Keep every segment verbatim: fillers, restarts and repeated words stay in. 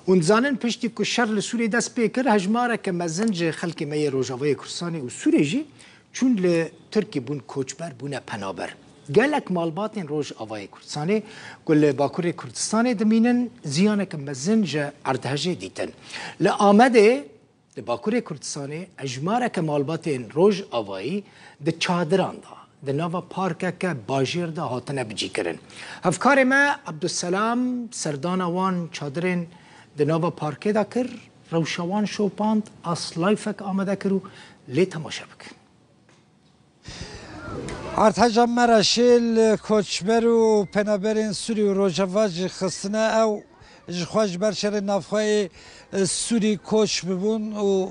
Hûn dizanin, piştî ku şer li Sûriyê dest pê kir, hejmareke mezin ji xelkê me yê Rojavayê Kurdistanê û Sûriyê jî çûn li Tirkî bûn koçber, bûne penaber. Gelek malbatên Rojavayê Kurdistanê ku li Bakurê Kurdistanê dimînin, ziyaneke mezin ji erdhejê dîtin. Li Amedê, li Bakurê Kurdistanê, hejmareke malbatên Rojavayî di çadiran de, di nava parkeke bajêr de hatine bicîkirin. Hevkarê me Ebdulselam serdana wan çadirên di nava parkê de kir, rewşa wan şopand, aslayfek amade kir û lê temaşe bikin. Erdheja me re şê li koçber û penaberên Sûrî û Rojava jî xistine. Ew ji xwe ji ber şerê navxweyê, e, Sûrî koç bibûn û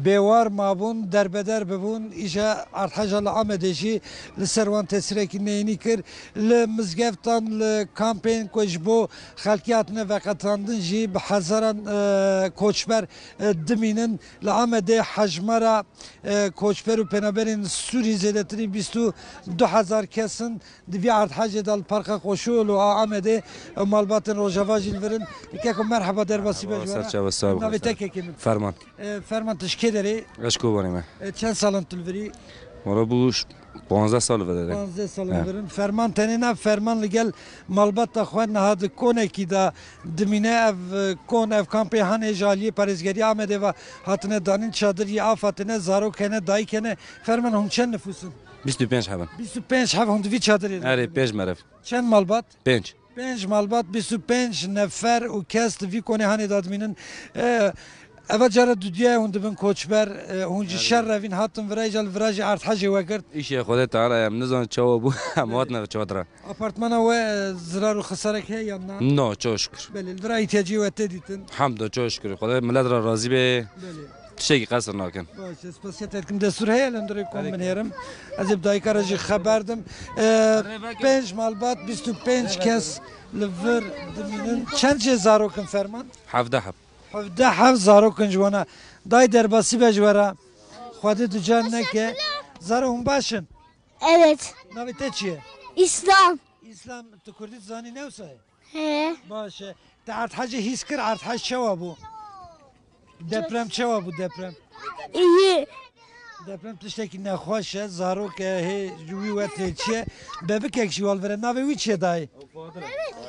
bêwar mabûn, derbeder bibûn. Îja erdheja li Amedê jî li ser wan tesîrekî neyînî kir. Li mizgeftan, li kampên ku ji bo xelkê hatine veqetandin jî bi hezaran, e, koçber, e, dimînin. Li Amedê hejmara e, koçber û penaberên Sûrî zêdetirî bîst û du hezar kes in. Di vî erdhejê de li Parka Xoşûl û a Amedê, e, malbatên Rojava jî li vir in. Keko, merheba, derbasî be ji we re. Merheba, ser çava, sağ ol. Navê te kekê min? Ferman. E, Ferman, tu ji kê derê? Ez ji Kobanê me. E, çend sal in tu li virî? Wala bû ş-, panzdeh sal li vir e. Panzdeh sal li vir in. Ferman tenê na, Ferman li gel malbata xwe niha di konekî de dimîne. Ev, e, kon, ev kampê hanê ji aliyê parêzgeriya Amedê ve hatine danîn, çadir yê Afad tine, zarok hene, dayik hene. Ferman, hûn çend nifûs in? Bîst û pênc heb in. Bîst û pênc heb hûn di vî çadirê de. Erê, pênc meriv. Çend malbat? Pênc. Pênc malbat, bîst û pênc nefer û kes di vî konê hanê de dimînin. E, eva cara dudiya ye hûn dibin koçber, e, hûn ji şer revîn hatin vira, îca li vira jî erdhejê we girt. Îşê Xwedê Teala ye, em nizanin çawa bû, em hatine çadira. Apartmana we, e, zirar û xisarek heye yan na? No, çok şükür. Belê, li vira îhtiyacê we tê dîtin? Hamdo, çok şükür. Xwedê millet re razî be. Belê. Tiştekî qesir nakin. Baş e, spasiya te dikim. Destûr heye li hundirê kom binêrim. Ez ê bi dayika re jî xeber dim. E, pênc malbat, bîst û pênc kes li vir dimînin. Çend jê zarok in, Ferman? Hevdeh heb. Hevdeh heb zarok in ji wana. Dayê, derbasî be ji we re. Xwedê ducar neke. Zaro, hûn baş in? Evet. Navê te çi ye? İslam. Îslam, tu kurdî dizanî ne wisa ye? He. Baş e. Te erdhejê hîs kir, erdhej çawa bû? Deprem çawa bû, deprem? İyi. Deprem tiştekî nexweş e, zarok e, hê ji wî we tê çi ye? Bebikek jî wal vire, navê wî çi ye dayê?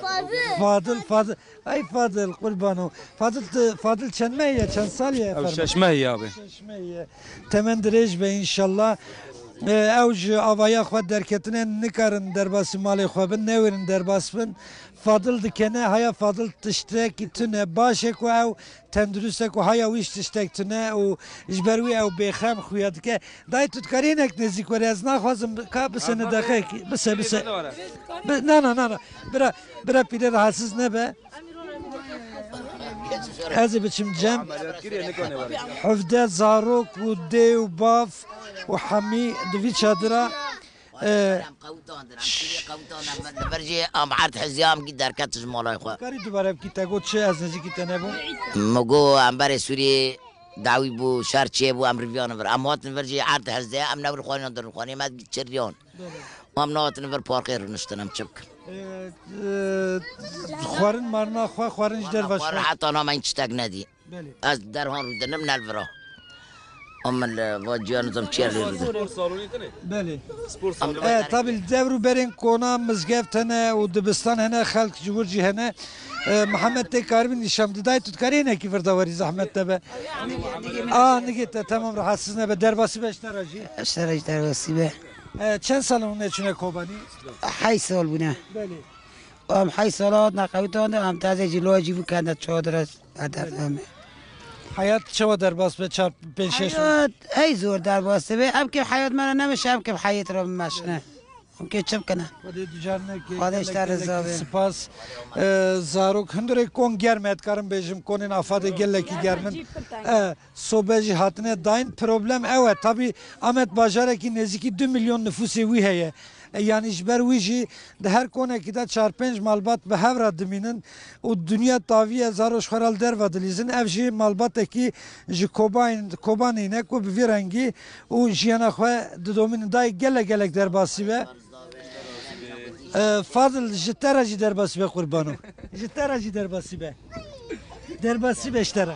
Fadil. Fadil, Fadil. Ay Fadil, qurbano. Fadil, tu, Fadil çend mehî ye, çend salî ye? Ew şeş mehî ye abi. Şeş mehî ye. Temen dirêj be înşallah. E, ew ji avaya xwe derketine, nikarin derbasî malê xwe bin, newêrin derbas bin. Fadil dikene, haya Fadil tiştekî tune. Baş e ku ew tendurist e ku haya wî ji tiştek tune û ji ber wî ew bêxem xuya dike. Dayê, tu dikarî hinek nêzîk were, ez naxwazim ka bisene deqeyekî. Bise, bise. Bi-, na, na, na, na. Bira, bira pîle rahatsiz nebe. Ez ê biçim cem. Hevdeh zarok û dê û bav û hemî di vî çadira. Em qewitandin, em kiriye qewitandin, em li vir jî em erd hizya em kî derket ji malay xwe. Karî dubare bikî, te got çi, ez nêzîkî te nebûm? Min got em berê Sûriyê dawî bû, şer çêbû, em riviyan vir. Em hatin vir jî erd hizde, em newir xwaniyan dirin xwanê me çiriyan. Em nehatin vir parkê rûniştin, em çi bikin? E, e, xwarin marna xwe, xwarin ji derve xwe. Heta na me hîn tiştek nedî. Belê. Ez derhan rûdinim ne li vira. Em min li va ciya nizam çi yer lê rûdin. Belê. Em li E, vira tabî li dewr û berên kona mizgeft hene û dibistan hene, xelk ji wir jî hene. E, Mihemed tê karibin nîşan bide. Dayê, tu dikarî hinekî vir de werî, zehmet nebe. A, nigê te, temam, rahatsiz nebe. Derbasî be ji te re jî. Ji te re jî derbasî be. E, çend sal in hûn neçûne Kobanî? Heyt sal bûne. Belê. Em heyt sala hatine qewitandin, em tezê jî loya cî bû kende çadir e, hedef em e. Heyat çawa derbas be, çar, pênc, şeş? Heyat hey zor derbas dibe. Em kê heyat me re nemeşe, em kê heyat re bimeşine. Em kê çi bikine? Xwedê ducar neke, Xwedê ji te gelek, reza gelek be. Spas. E, zarok hundirê kon germ e, dikarim bêjim, konên Afadê gelekî germ in. E, sobe jî hatine dayîn. Problem ew e. Tabî Amed bajarekî nêzîkî du milyon nifûsê wî heye. E, yanî ji ber wî jî di her konekî de çar pênc malbat bi hev re dimînin û dinya tavî ye, zaro ji xwe re li derve dilîzin. Ev jî malbatekî ji Koban-, Kobanê ne ku bi vî rengî û jiyana xwe didomînin. Dayê, gelek gelek derbasî be. E, Fadil, ji te re jî derbasî be qurbano. Ji te re jî derbasî be. Derbasî be ji te re.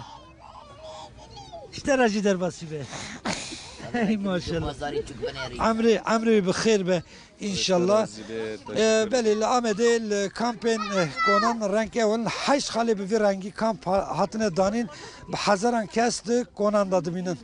Ji te re jî derbasî be. Hey maşallah. Emrê, emrê wî bi xêr be. İnşallah. Ee, belê li Amedê li kampên, eh, konan reng ew in. Heşt xalê bi vî rengî kamp ha-, hatine danîn. Bi hezaran kes di konan de dimînin.